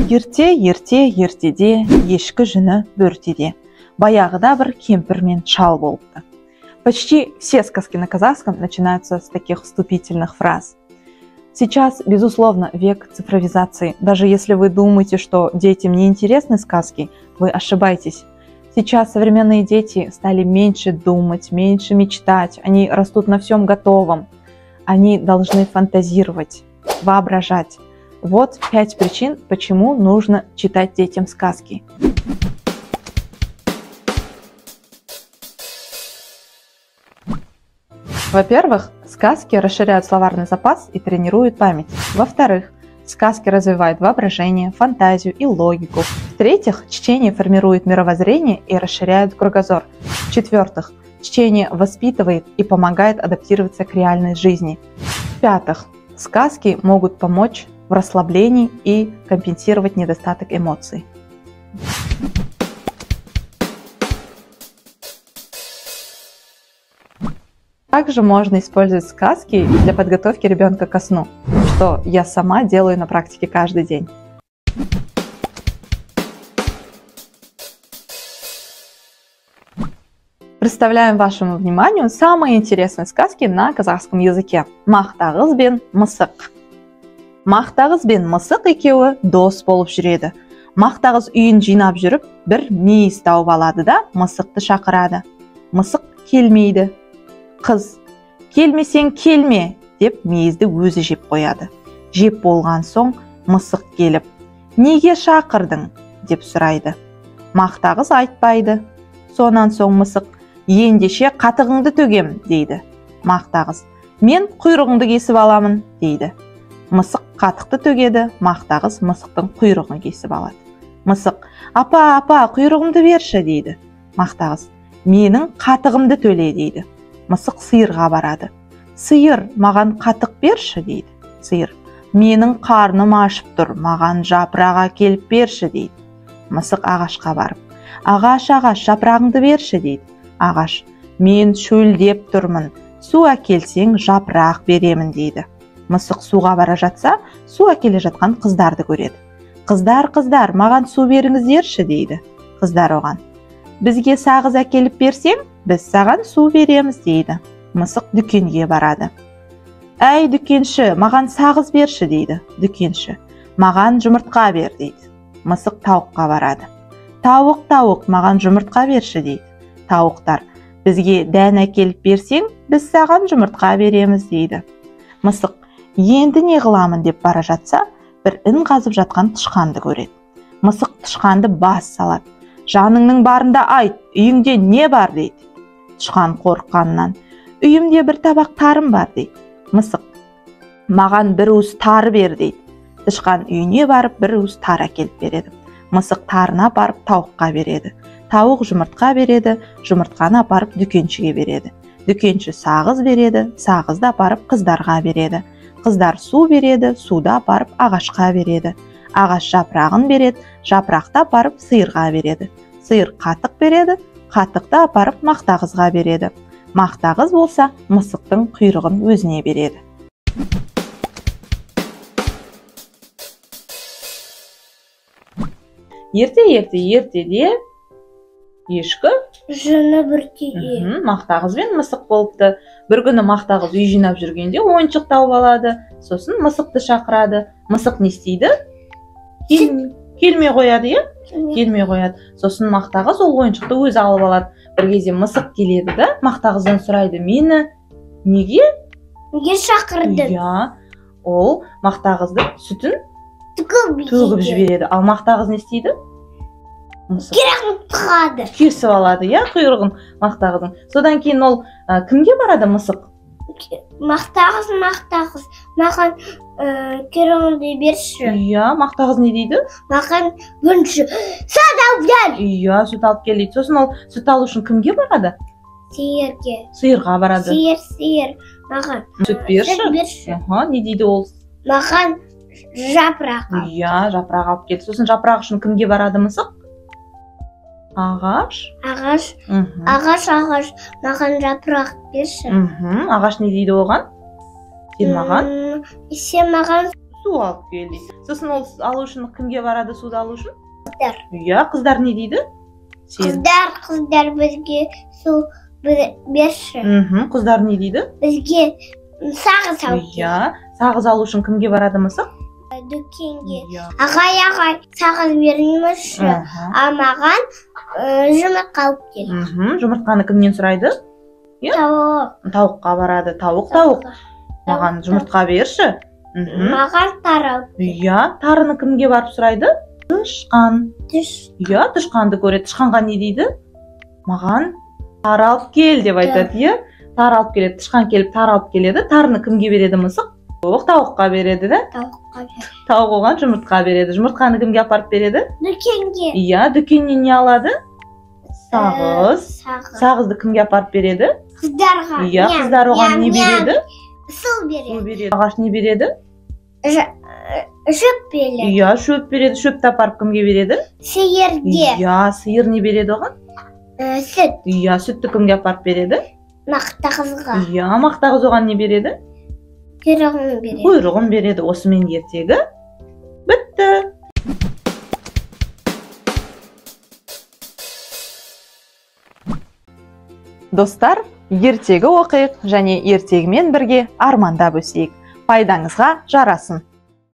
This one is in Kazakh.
Ерте, ерте, ертеде, ешкі жүні бөртеде. Баяғыда бір кемпір мен шал болыпты. Почти все сказки на казахском начинаются с таких вступительных фраз. Сейчас, безусловно, век цифровизации. Даже если вы думаете, что детям не интересны сказки, вы ошибаетесь. Сейчас современные дети стали меньше думать, меньше мечтать. Они растут на всем готовом. Они должны фантазировать, воображать. Вот 5 причин, почему нужно читать детям сказки. Во-первых, сказки расширяют словарный запас и тренируют память. Во-вторых, сказки развивают воображение, фантазию и логику. В-третьих, чтение формирует мировоззрение и расширяет кругозор. В-четвертых, чтение воспитывает и помогает адаптироваться к реальной жизни. В-пятых, сказки могут помочь в расслаблении и компенсировать недостаток эмоций. Также можно использовать сказки для подготовки ребенка ко сну, что я сама делаю на практике каждый день. Представляем вашему вниманию самые интересные сказки на казахском языке. Мақтағыз бен мысық. Мақтағыз бен мысық екеуі дос болып жүреді. Мақтағыз үйін жинап жүріп, бір мейіз тауып алады да мысықты шақырады. Мысық келмейді. Қыз, келмесең келме, деп мейізді өзі жеп қояды. Жеп болған соң мысық келіп, неге шақырдың, деп сұрайды. Мақтағыз айтпайды. Сонан соң мысық, ендеше қатығыңды төгем, дейді. Мақтағыз, мен құйрығыңды кесіп аламын, дейді. Мысық қатықты төгеді, мақтағыз мысықтың құйрығын кесіп алады. Мысық, апа, апа, құйрығымды берші, дейді. Мақтағыз, менің қатығымды төле, дейді. Мысық сиырға барады. Сиыр, маған қатық берші, дейді. Сиыр, менің қарным ашып тұр, маған жапырақ әкеліп берші, дейді. Мысық ағашқа барып, ағаш, ағаш, жапырағыңды берші, дейді. Ағаш, мен шөлдеп тұрмын, су әкелсең жапырақ беремін, дейді. Мысық суға бара жатса, су әкеле жатқан қыздарды көреді. Қыздар, қыздар, маған су беріңіздерші, дейді. Қыздар оған, бізге сағыз әкеліп берсең, біз саған су береміз, дейді. Мысық дүкенге барады. Әй, дүкенші, маған сағыз берші, дейді. Дүкенші, маған жұмыртқа бер, дейді. Мысық тауыққа барады. Тауық, тауық, маған жұмыртқа берші, дейді. Тауықтар, бізге дән әкеліп берсең, біз саған жұмыртқа береміз, дейді. Мысық, енді не қыламын деп бара жатса, бір ін қазып жатқан тышқанды көреді. Мысық тышқанды бас салады. Жаныңның барында айт, үйіңде не бар, дейді. Тышқан қорыққанынан, үйімде бір табақ тарым бар, дейді. Мысық, маған бір уыс тары бер, дейді. Тышқан үйіне барып бір уыс тары әкеліп береді. Мысық тарыны апарып тауыққа береді. Тауық жұмыртқа береді, жұмыртқаны апарып дүкеншіге береді. Дүкенші сағыз береді, сағызды апарып қыздарға береді. Қыздар су береді, суды апарып ағашқа береді. Ағаш жапырағын береді, жапырақты апарып сиырға береді. Сиыр қатық береді, қатықты апарып мақтағызға береді. Мақтағыз болса, мысықтың құйрығын өзіне береді. Ерте, ерте, ертеде ешкі жүні бөртеде. Мақтағыз бен мысық болыпты. Бір күні мақтағыз үй жинап жүргенде ойыншық тауып алады. Сосын мысықты шақырады. Мысық не істейді? Келмей қояды, иә? Келмей қояды. Сосын мақтағыз ол ойыншықты өзі алып алады. Бір кезде мысық келеді да, мақтағыздан сұрайды, мені неге? Неге шақырдың? Иә, ол мақтағыздың сүтін төгіп жібереді. Ал мақтағыз не істейді? Құйрығын тығады. Кесіп алады, иә, құйрығын мақтағыздың. Содан кейін ол кімге барады мысық? Мақтағыз, мақтағыз, маған құйрығыңды берші. Иә, мақтағыз не дейді? Маған бірінші сүт алып кел. Иә, сүт алып кел дейді. Сосын ол сүт алу үшін кімге барады? Сиырге. Сиырға барады. Сиыр, сиыр, маған сүт берші. Сүт берші. Аха, не дейді ол? Маған жапырақ. Иә, жапырақ алып кел. Сосын жапырақ үшін кімге барады мысық? Ағаш. Ағаш. Ағаш, ағаш, маған жапырақ берші. Ағаш не дейді оған? Сен маған? Сен маған су алып кел дейді. Сосын ол алу үшін кімге барады, суды алу үшін? Қыздар. Иә, қыздар не дейді? Қыздар, қыздар бізге су берші. Қыздар не дейді? Бізге сағыз алып кел. Иә, сағыз алу үшін кімге барады мысық? Дүкенге. Ағай, ағай, сағыз беріңізші. А маған жұмыртқа алып кел. Жұмыртқаны кімнен сұрайды? Тауық. Тауыққа барады. Тауық, тауық. Маған жұмыртқа берші. Маған тары алып кел. Иә, тарыны кімге барып сұрайды? Тышқан. Иә, тышқанды көреді. Тышқанға не дейді? Маған тары алып кел деп айтады, иә? Тары алып келеді. Тышқан келіп тары алып келеді. Тарыны кімге береді мысық? Тауыққа береді, да? Тауыққа береді. Тауық оған жұмыртқа береді. Жұмыртқаны кімге апарып береді? Дүкенге. Иә, дүкеннен не алады? Сағыз. Сағызды кімге апарып береді? Қыздарға. Иә, қыздар оған не береді? Су береді. Су береді. Ағаш не береді? Шөп береді. Иә, шөп береді. Шөпті апарып кімге береді? Сиырге. Иә, сиыр не береді оған? Сүт. Иә, сүтті кімге апарып береді? Мақта қызға. Иә, мақта қыз оған не береді? Құйрығын береді. Құйрығын береді. Осымен ертегі бітті. Достар, ертегі оқиық және ертегімен бірге армандап өсейік. Пайдаңызға жарасын.